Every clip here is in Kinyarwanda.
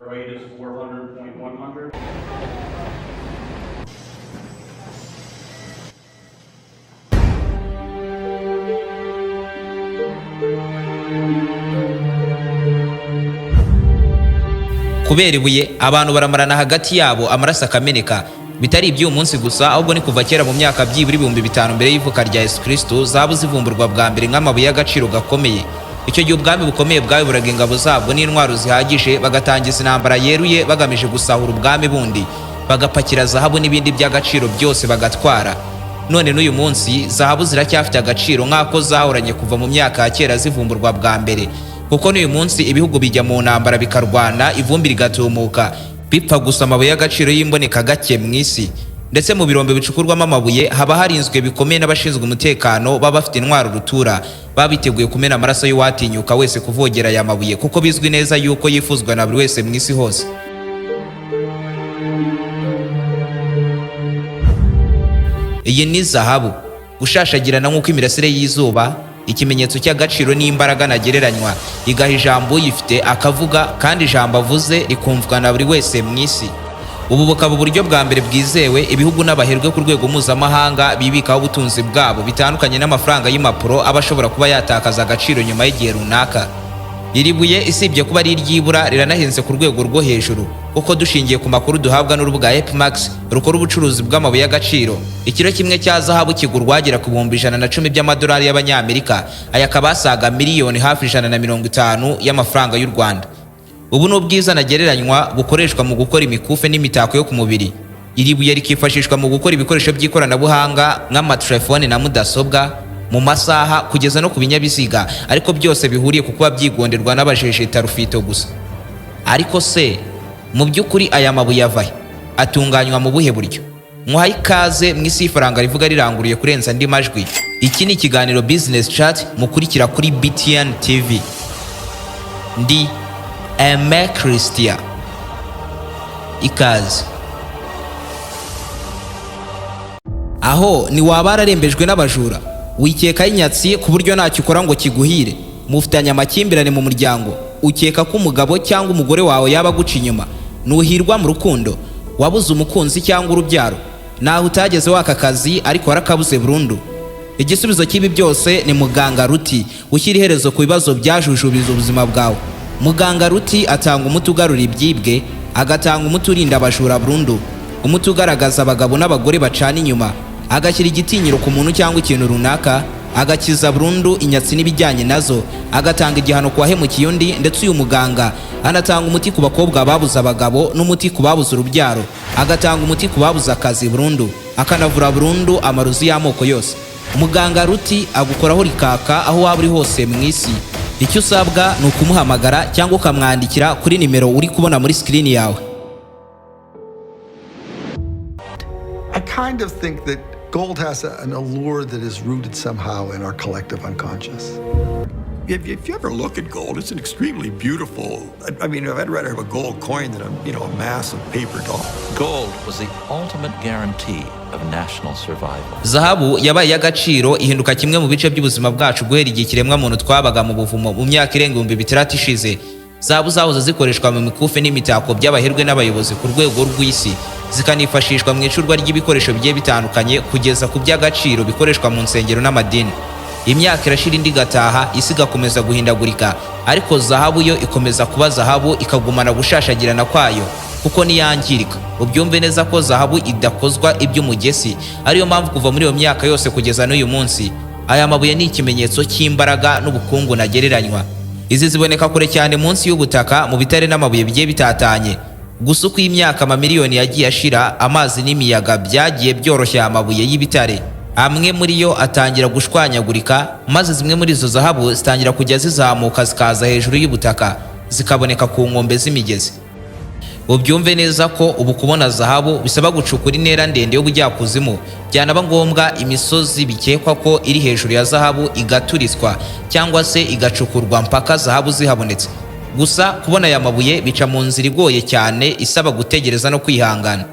Rate is 400.100. Kubera ibuye, abantu baramarana hagati yabo, amaraso akameneka. Bitari iby'uyu munsi gusa, ahubwo ni kuva kera, mu myaka byibura 5000 mbere y'ivuka rya Yesu Kristo, zahabu zivumburwa bwa mbere nk'amabuye y'agaciro gakomeye. Icyo gihe ubwami bukomeye bwayobораga ingabo zabwo n'intwaro zihagije, bagatangiza intambara yeruye bagamije gusahura ubwami bundi, bagapakira zahabu n'ibindi by'agaciro byose bagatwara. None n'uyu munsi zahabu ziracyafite agaciro nk'ako zahoranye kuva mu myaka ya kera zivumburwa bwa mbere, kuko n'uyu munsi ibihugu bijya mu ntambara bikarwana, ivumbi rigatumuka, bipfa gusa amabuye y'agaciro y'imboneka gake mu isi. Ndetse mu birombe bicukurwamo amabuye haba harinzwe bikomeye n'abashinzwe umutekano, baba bafite intwaro rutura, baba biteguye kumena amaraso y'uwatinyuka wese kuvogera aya mabuye, kuko bizwi neza yuko yifuzwa na buri wese mu isi hose. Iyi ni zahabu gushashagirana nk'uko imirasire y'izuba, ikimenyetso cy'agaciro n'imbaraga ntagereranywa, igaha ijambo uyifite akavuga, kandi ijambo avuze rikumvwa na buri wese mu isi. Ubu bukaba uburyo bwa mbere bwizewe ibihugu n'abaherwe ku rwego mpuzamahanga bibikaho ubutunzi bwabo, bitandukanye n'amafaranga y'impapuro aba ashobora kuba yatakaza agaciro nyuma y'igihe runaka. Iri buye, isibye kuba ari iry'ibura, riranahenze ku rwego rwo hejuru, kuko dushingiye ku makuru duhabwa n'urubuga Epmax rukora ubucuruzi bw'amabuye y'agaciro, ikiro kimwe cya zahabu kigurwa agera ku 110,000 by'amadolari y'abanyamerika. Aya akaba asaga miliyoni hafi 150 y'amafaranga y'u Rwanda. Ubu ni ubwiza ntagereranywa bukoreshwa mu gukora imikufe n'imitako yo ku mubiri. Iri buye rikifashishwa mu gukora ibikoresho by'ikoranabuhanga nk'amatelefone na mudasobwa, mu masaha, kugeza no ku binyabiziga, ariko byose bihuriye ku kuba byigonderwa n'abajejeta rufito gusa. Ariko se mu by'ukuri aya mabuye avahe? Atunganywa mu buhe buryo? Muhaye ikaze mu isi y'ifaranga rivuga riranguruye kurenza andi majwi. Iki ni ikiganiro Business Chat mukurikira kuri BTN TV. Ndi Aime Christian. Ikaze. Aho ni waba wararembejwe n'abajura, wikekaho inyatsi ku buryo ntacyo ukora ngo kiguhire, mufitanye amakimbirane mu muryango, ukeka ko umugabo cyangwa umugore wawe yaba aguca inyuma, nuhirwa mu rukundo, wabuze umukunzi cyangwa urubyaro, naho utageze waka akazi ariko warakabuze burundu. Igisubizo cy'ibi byose ni Muganga Ruti, ushyira iherezo ku bibazo byajujubiza ubuzima bwawe. Muganga Ruti atanga umuti ugarura ibyibwe, agatanga umuti urinda abajura burundu, umuti ugaragaza abagabo n'abagore bacana inyuma, agashyira igitinyiro ku muntu cyangwa ikintu runaka, agakiza burundu inyatsi n'ibijyanye nazo, agatanga igihano ku wahemukiye undi. Ndetse uyu muganga anatanga umuti ku bakobwa babuze abagabo n'umuti ku babuze urubyaro, agatanga umuti ku babuze akazi burundu, akanavura burundu amarozi y'amoko yose. Muganga Ruti agukoraho rikaka aho waba uri hose mu isi. Icyo usabwa ni ukumuhamagara cyangwa ukamwandikira kuri nimero uri kubona muri sikirini yawe. I kind of think that gold has an allure that is rooted somehow in our collective unconscious. If you ever look at gold, it's an extremely beautiful. I mean, I'd rather have a gold coin than a mass of paper dollars. Gold was the ultimate guarantee of national survival. Zahabu yabaye iy'agaciro, ihinduka kimwe mu bice by'ubuzima bwacu guhera igihe ikiremwamuntu twabaga mu buvumo mu myaka irenga 6000 ishize. Zahabu zahoze zikoreshwa mu mikufi n'imitako by'abaherwe n'abayobozi ku rwego rw'isi, zikanifashishwa mu icurwa ry'ibikoresho bigiye bitandukanye, kugeza ku by'agaciro bikoreshwa mu nsengero n'amadini. Imyaka irashira indi igataha, isi igakomeza guhindagurika, ariko zahabu yo ikomeza kuba zahabu, ikagumana gushashagirana kwayo kuko niyangirika. Ubyumve neza ko zahabu idakozwa iby'umugesi, ariyo mpamvu kuva muri iyo myaka yose kugeza n'uyu munsi aya mabuye ni ikimenyetso cy'imbaraga n'ubukungu ntagereranywa. Izi ziboneka kure cyane munsi y'ubutaka, mu bitare n'amabuye bigiye bitatanye. Gusa uko imyaka amamiliyoni yagiye ashira, amazi n'imiyaga byagiye byoroshya aya mabuye y'ibitare, amwe muri yo atangira gushwanyagurika, maze zimwe muri izo zahabu zitangira kujya zizamuka zikaza hejuru y'ubutaka, zikaboneka ku nkombe z'imigezi. Ubyumve neza ko ubu kubona zahabu bisaba gucukura intera ndende y'ubujyakuzimu, byanaba ngombwa imisozi bikekwa ko iri hejuru ya zahabu igaturitswa cyangwa se igacukurwa mpaka zahabu zihabonetse. Gusa kubona aya mabuye bica mu nzira igoye cyane, isaba gutegereza no kwihangana.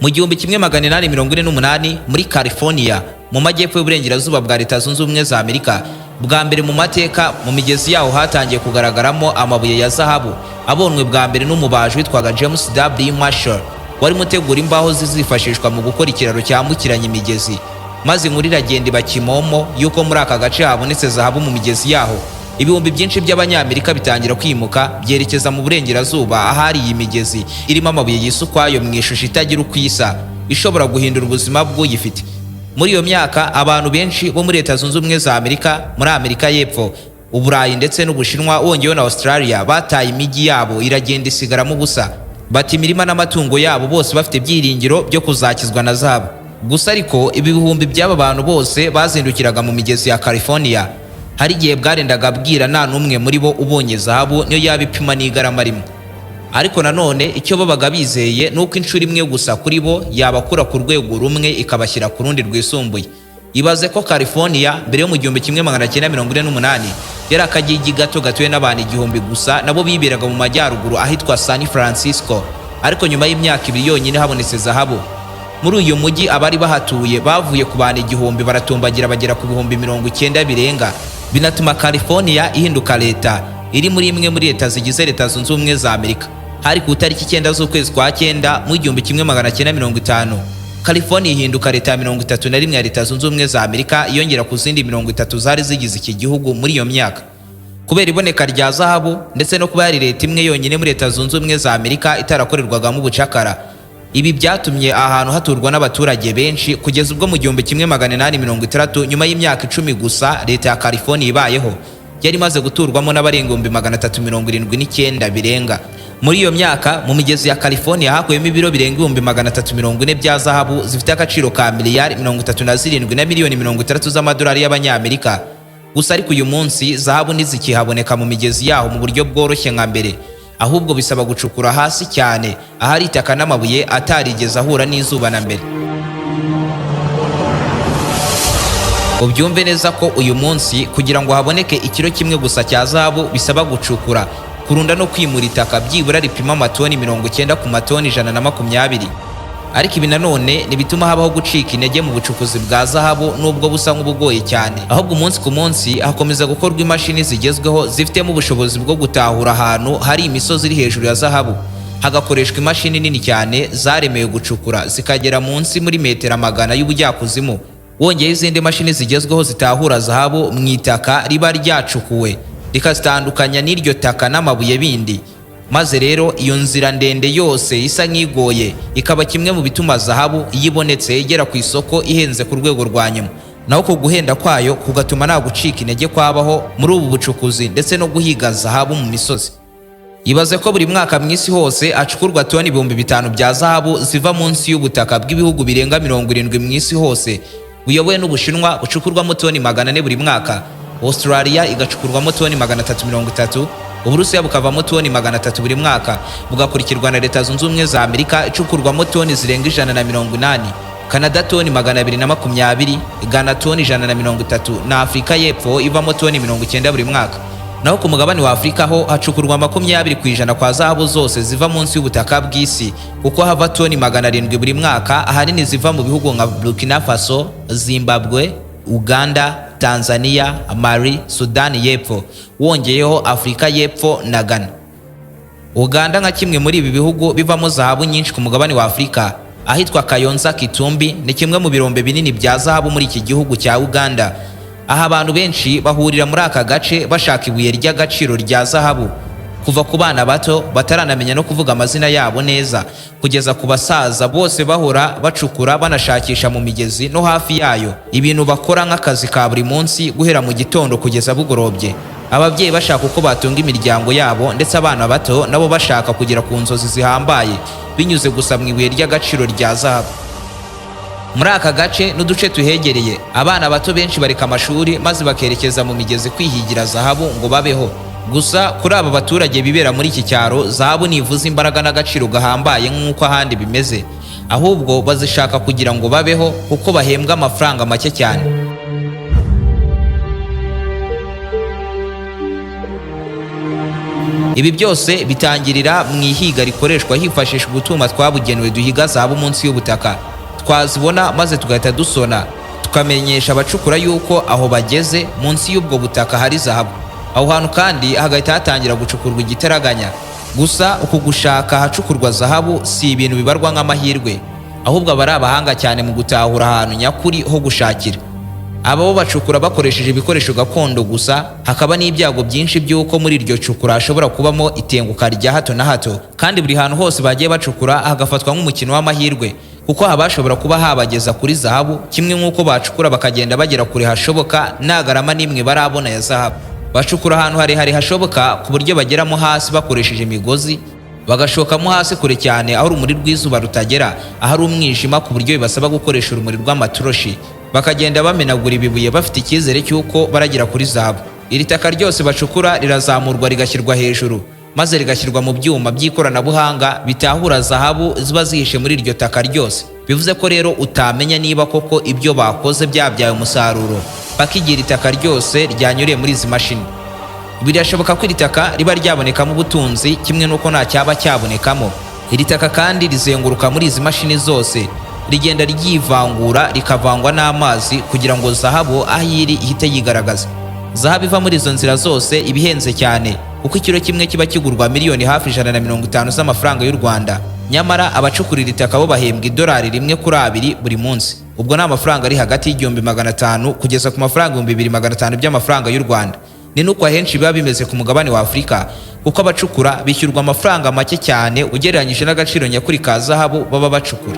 Mu 1848, muri California, mu majyepfo y'uburengerazuba bwa Leta Zunze Ubumwe za Amerika, Bwa mbere mu mateka, mu migezi yaho hatangiye kugaragaramo amabuye ya zahabu, abonwe bwa mbere n'umubaji witwaga James W Marshall, warimo utegura imbaho zizifashishwa mu gukora ikiraro cyambukiranya imigezi. Maze inkuru iragenda iba kimomo y'uko muri aka gace habonetse zahabu mu migezi yaho. Ibihumbi byinshi by'Abanyamerika bitangira kwimuka byerekeza mu burengerazuba, ahari iyi migezi irimo amabuye yisukwayo mu ishusho itagira uko isa, ishobora guhindura ubuzima bw'uyifite. Muri iyo myaka, abantu benshi bo muri Leta Zunze Ubumwe za Amerika, muri Amerika y'Epfo, Uburayi ndetse n'Ubushinwa, wongeyeho na Australia, bataye imijyi yabo iragenda isigaramo ubusa, bata imirima n'amatungo yabo, bose bafite ibyiringiro byo kuzakizwa na zahabu gusa. Ariko ibi bihumbi by'aba bantu bose bazindukiraga mu migezi ya California, hari igihe bwarendaga bwira nta n'umwe muri bo ubonye zahabu, niyo yaba ipima n'igarama rimwe. Ariko nanone icyo babaga bizeye ni uko inshuro imwe gusa kuri bo yabakura ku rwego rumwe ikabashyira ku rundi rwisumbuye. Ibaze ko California mbere yo mu 1948 yari akagigi gato gatuwe n'abantu 1000 gusa, nabo biberaga mu majyaruguru ahitwa San Francisco. Ariko nyuma y'imyaka 2 yonyine habonetse zahabu muri uyu mujyi, abari bahatuye bavuye ku bantu 1000 baratumbagira bagera ku 90,000 birenga, binatuma California ihinduka leta iri muri imwe muri leta zigize Leta Zunze Ubumwe za Amerika. Hari ku itariki 9 z'ukwezi kwa cyenda mu 1950, California ihinduka leta ya 31 ya Leta Zunze Ubumwe za Amerika, yongera ku zindi 30 zari zigize iki gihugu muri iyo myaka. Kubera iboneka rya zahabu ndetse no kuba yari leta imwe yonyine muri Leta Zunze Ubumwe za Amerika itarakorerwagamo ubucakara, ibi byatumye ahantu haturwa n'abaturage benshi, kugeza ubwo mu 1860, nyuma y'imyaka 10 gusa leta ya California ibayeho, yari imaze guturwamo n'abarenga 379,000 birenga. Muri iyo myaka, mu migezi ya California hakuyemo ibiro birenga 340,000 bya zahabu zifite agaciro ka miliyari 37 na miliyoni 60 z'amadolari y'Abanyamerika gusa. Ariko uyu munsi zahabu ntizikihaboneka mu migezi yaho mu buryo bworoshye nka mbere, ahubwo bisaba gucukura hasi cyane ahari itaka n'amabuye atarigeze ahura n'izuba na mbere. Ubyumve neza ko uyu munsi kugira ngo haboneke ikiro kimwe gusa cya zahabu bisaba gucukura, kurunda no kwimura itaka byibura ripima amatoni 90 ku matoni 120. Ariko ibi nanone ntibituma habaho gucika intege mu bucukuzi bwa zahabu, nubwo busa nk'ubugoye cyane. Ahubwo umunsi ku munsi hakomeza gukorwa imashini zigezweho zifitemo ubushobozi bwo gutahura ahantu hari imisozi iri hejuru ya zahabu, hagakoreshwa imashini nini cyane zaremewe gucukura zikagera munsi muri metero amagana y'ubujyakuzimu, wongeyeho izindi mashini zigezweho zitahura zahabu mu itaka riba ryacukuwe, rikazitandukanya n'iryo taka n'amabuye bindi. Maze rero iyo nzira ndende yose isa nk'igoye ikaba kimwe mu bituma zahabu iyo ibonetse igera ku isoko ihenze ku rwego rwa nyuma, naho ku guhenda kwayo kugatuma nta gucika intege kwabaho muri ubu bucukuzi ndetse no guhiga zahabu mu misozi. Ibaze ko buri mwaka mu isi hose hacukurwa toni 5000 bya zahabu ziva munsi y'ubutaka bw'ibihugu birenga 70 mu isi hose, buyobowe n'Ubushinwa bucukurwamo toni 400 buri mwaka, Australia igacukurwamo toni 330, Uburusiya bukavamo toni 300 buri mwaka, bugakurikirwa na Leta Zunze Ubumwe za Amerika icukurwamo toni zirenga 180, Canada toni 220, Ghana toni 130 na Afurika y'Epfo ivamo toni 90 buri mwaka. Naho ku mugabane wa Afurika ho hacukurwa 20% kwa zahabu zose ziva munsi y'ubutaka bw'isi, kuko hava toni 700 buri mwaka, ahanini ziva mu bihugu nka Burkina Faso, Zimbabwe, Uganda, Tanzania, Mali, Sudani y'Epfo, wongeyeho Afurika y'Epfo na Ghana. Uganda nka kimwe muri ibi bihugu bivamo zahabu nyinshi ku mugabane wa Afurika, ahitwa Kayonza Kitumbi ni kimwe mu birombe binini bya zahabu muri iki gihugu cya Uganda. Aha abantu benshi bahurira muri aka gace bashaka ibuye ry'agaciro rya zahabu, kuva ku bana bato bataranamenya no kuvuga amazina yabo neza kugeza ku basaza, bose bahora bacukura banashakisha mu migezi no hafi yayo, ibintu bakora nk'akazi ka buri munsi guhera mu gitondo kugeza bugorobye. Ababyeyi bashaka uko batunga imiryango yabo, ndetse abana bato nabo bashaka kugera ku nzozi zihambaye binyuze gusa mu ibuye ry'agaciro rya zahabu. Muri aka gace n'uduce tuhegereye, abana bato benshi bareka amashuri maze bakerekeza mu migezi kwihigira zahabu ngo babeho. Gusa kuri aba baturage bibera muri iki cyaro, zahabu ntivuze imbaraga n'agaciro gahambaye nk'uko ahandi bimeze, ahubwo bazishaka kugira ngo babeho, kuko bahembwa amafaranga make cyane. Ibi byose bitangirira mu ihiga rikoreshwa hifashishwa utwuma twabugenewe duhiga zahabu munsi y'ubutaka, twazibona maze tugahita dusona, tukazikuramo, rukamenyesha abacukura yuko aho bageze munsi y'ubwo butaka hari zahabu. Aho hantu kandi hagahita hatangira gucukurwa igitaraganya. Gusa uku gushaka ahacukurwa zahabu si ibintu bibarwa nk'amahirwe, ahubwo aba ari abahanga cyane mu gutahura ahantu nyakuri ho gushakira. Aba bo bacukura bakoresheje ibikoresho gakondo gusa, hakaba n'ibyago byinshi by'uko muri iryo cukura hashobora kubamo itenguka rya hato na hato, kandi buri hantu hose bagiye bacukura hagafatwa nk'umukino w'amahirwe, kuko habashobora kuba habageza kuri zahabu kimwe nk'uko bacukura bakagenda bagera kure hashoboka nta garama n'imwe barabona ya zahabu. Bacukura ahantu harehare hashoboka ku buryo bageramo hasi bakoresheje imigozi, bagashokamo hasi kure cyane aho urumuri rw'izuba rutagera, ahari umwijima ku buryo bibasaba gukoresha urumuri rw'amatoroshi, bakagenda bamenagura ibibuye bafite icyizere cy'uko baragera kuri zahabu. Iri taka ryose bacukura rirazamurwa rigashyirwa hejuru, maze rigashyirwa mu byuma by'ikoranabuhanga bitahura zahabu ziba zihishe muri iryo taka ryose. Bivuze ko rero utamenya niba koko ibyo bakoze byabyaye umusaruro paka igihe iri taka ryose ryanyuriye muri izi mashini. Birashoboka ko iri taka riba ryabonekamo ubutunzi kimwe n'uko nta cyaba cyabonekamo. Iri taka kandi rizenguruka muri izi mashini zose, rigenda ryivangura rikavangwa n'amazi kugira ngo zahabu aho iri ihite yigaragaza. Zahabu iva muri izo nzira zose iba ihenze cyane, kuko ikiro kimwe kiba kigurwa miliyoni hafi 150 z'amafaranga y'u Rwanda. Nyamara abacukura iri taka bo bahembwa idolari 1 kuri 2 buri munsi. Ubwo ni amafaranga ari hagati y'1500 kugeza ku mafaranga 2500 by'amafaranga y'u Rwanda. Ni nuko ahenshi biba bimeze ku mugabane wa Afurika, kuko abacukura bishyurwa amafaranga make cyane ugereranyije n'agaciro nyakuri ka zahabu baba bacukura.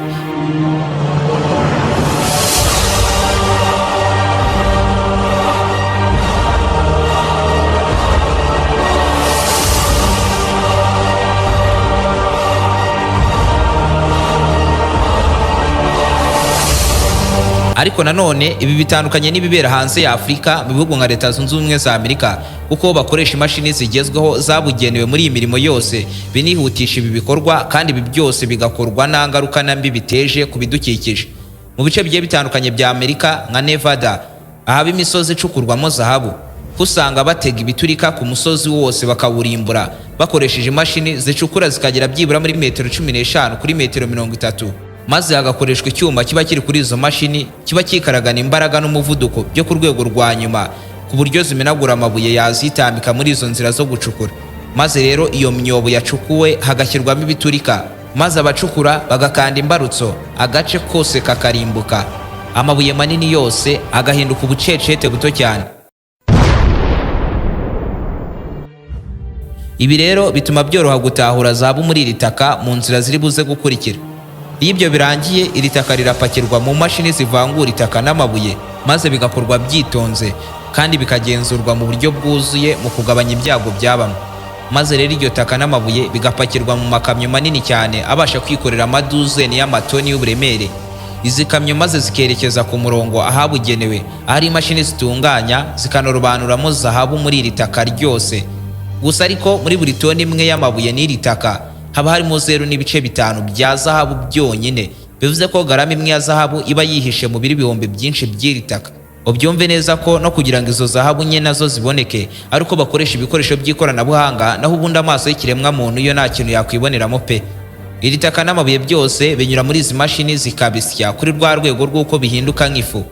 Ariko nanone ibi bitandukanye n'ibibera hanze ya Afurika mu bihugu nka Leta Zunze Ubumwe za Amerika, kuko bakoresha imashini zigezweho zabugenewe muri iyi mirimo yose, binihutisha ibi bikorwa, kandi ibi byose bigakorwa nta ngaruka na mbi biteje ku bidukikije. Mu bice bigiye bitandukanye bya Amerika nka Nevada, ahaba imisozi icukurwamo zahabu, usanga batega ibiturika ku musozi wose bakawurimbura bakoresheje imashini zicukura zikagera byibura muri metero 15 kuri metero 30, maze hagakoreshwa icyuma kiba kiri kuri izo mashini kiba kikaragana imbaraga n'umuvuduko byo ku rwego rwa nyuma, ku buryo zimenagura amabuye yazitambika muri izo nzira zo gucukura. Maze rero iyo myobo yacukuwe hagashyirwamo ibiturika, maze abacukura bagakanda imbarutso, agace kose kakarimbuka, amabuye manini yose agahinduka ubucecete buto cyane. Ibi rero bituma byoroha gutahura zahabu muri iri taka mu nzira ziri buze gukurikira. Iyo ibyo birangiye, iri taka rirapakirwa mu mashini zivangura itaka n'amabuye, maze bigakorwa byitonze kandi bikagenzurwa mu buryo bwuzuye mu kugabanya ibyago byabamo. Maze rero iryo taka n'amabuye bigapakirwa mu makamyo manini cyane abasha kwikorera amaduzeni y'amatoni y'uburemere. Izi kamyo maze zikerekeza ku murongo ahabugenewe, ahari imashini zitunganya zikanarobanuramo zahabu muri iri taka ryose. Gusa ariko muri buri toni imwe y'amabuye n'iri taka haba harimo 0.5 bya zahabu byonyine. Bivuze ko garama imwe ya zahabu iba yihishe mu biro ibihumbi byinshi by'iri taka. Ubyumve neza ko no kugira ngo izo zahabu nke nazo ziboneke ari uko bakoresha ibikoresho by'ikoranabuhanga, naho ubundi amaso y'ikiremwa muntu yo nta kintu yakwiboneramo pe. Iri taka n'amabuye byose binyura muri izi mashini zikabisya kuri rwa rwego rw'uko bihinduka nk'ifu,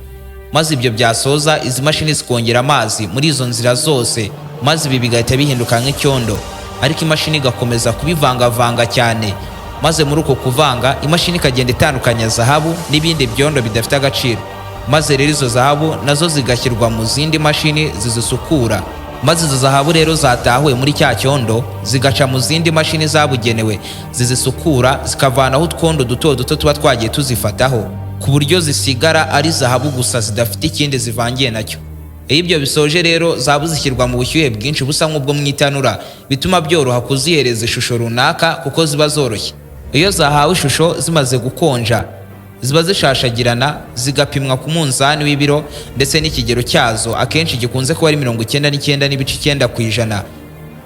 maze ibyo byasoza izi mashini zikongera amazi muri izo nzira zose, maze ibi bigahita bihinduka nk'icyondo, ariko imashini igakomeza kubivangavanga cyane. Maze muri uko kuvanga imashini ikagenda itandukanya zahabu n'ibindi byondo bidafite agaciro. Maze rero izo zahabu nazo zigashyirwa mu zindi mashini zizisukura, maze izo zahabu rero zatahuwe muri cya cyondo zigaca mu zindi mashini zabugenewe zizisukura, zikavanaho utwondo duto duto tuba twagiye tuzifataho, ku buryo zisigara ari zahabu gusa zidafite ikindi zivangiye nacyo. Iyo ibyo bisoje rero, zahabu zishyirwa mu bushyuhe bwinshi busa nk'ubwo mu itanura, bituma byoroha kuzihereza ishusho runaka kuko ziba zoroshye. Iyo zahawe ishusho zimaze gukonja, ziba zishashagirana, zigapimwa ku munzani w'ibiro ndetse n'ikigero cyazo akenshi gikunze kuba ari 99.9%.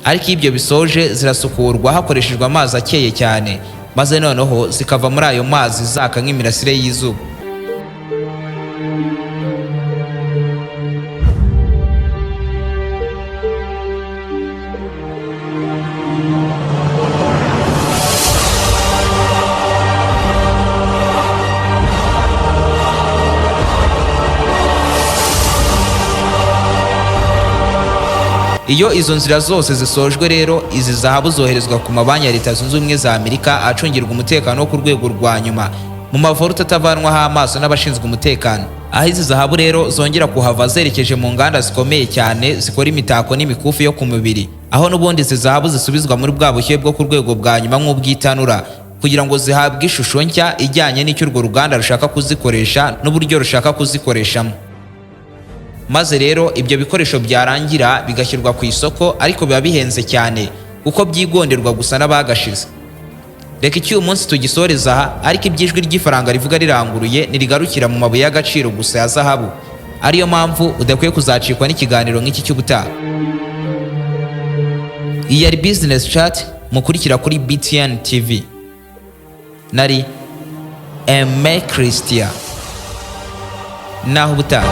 Ariko iyo ibyo bisoje zirasukurwa hakoreshejwe amazi akeye cyane, maze noneho zikava muri ayo mazi zaka nk'imirasire y'izuba. Iyo izo nzira zose zisojwe rero, izi zahabu zoherezwa ku mabanki ya Leta Zunze Ubumwe za Amerika, acungirwa umutekano wo ku rwego rwa nyuma, mu mavault atavanwaho amaso n'abashinzwe umutekano, aho izi zahabu rero zongera kuhava zerekeje mu nganda zikomeye cyane zikora imitako n'imikufi yo ku mubiri, aho n'ubundi izi zahabu zisubizwa muri bwa bushyuhe bwo ku rwego bwa nyuma nk'ubw'itanura, kugira ngo zihabwe ishusho nshya ijyanye n'icyo urwo ruganda rushaka kuzikoresha n'uburyo rushaka kuzikoreshamo. Maze rero ibyo bikoresho byarangira bigashyirwa ku isoko, ariko biba bihenze cyane kuko byigonderwa gusa n'abagashize. Reka icyo uyu munsi tugisoreza aha, ariko iby'ijwi ry'ifaranga rivuga riranguruye ntirigarukira mu mabuye y'agaciro gusa ya zahabu, ariyo mpamvu udakwiye kuzacikwa n'ikiganiro nk'iki cy'ubutaha. Iyi yari Business Chat mukurikira kuri BTN TV. Nari Aime Christian, naho ubutaha.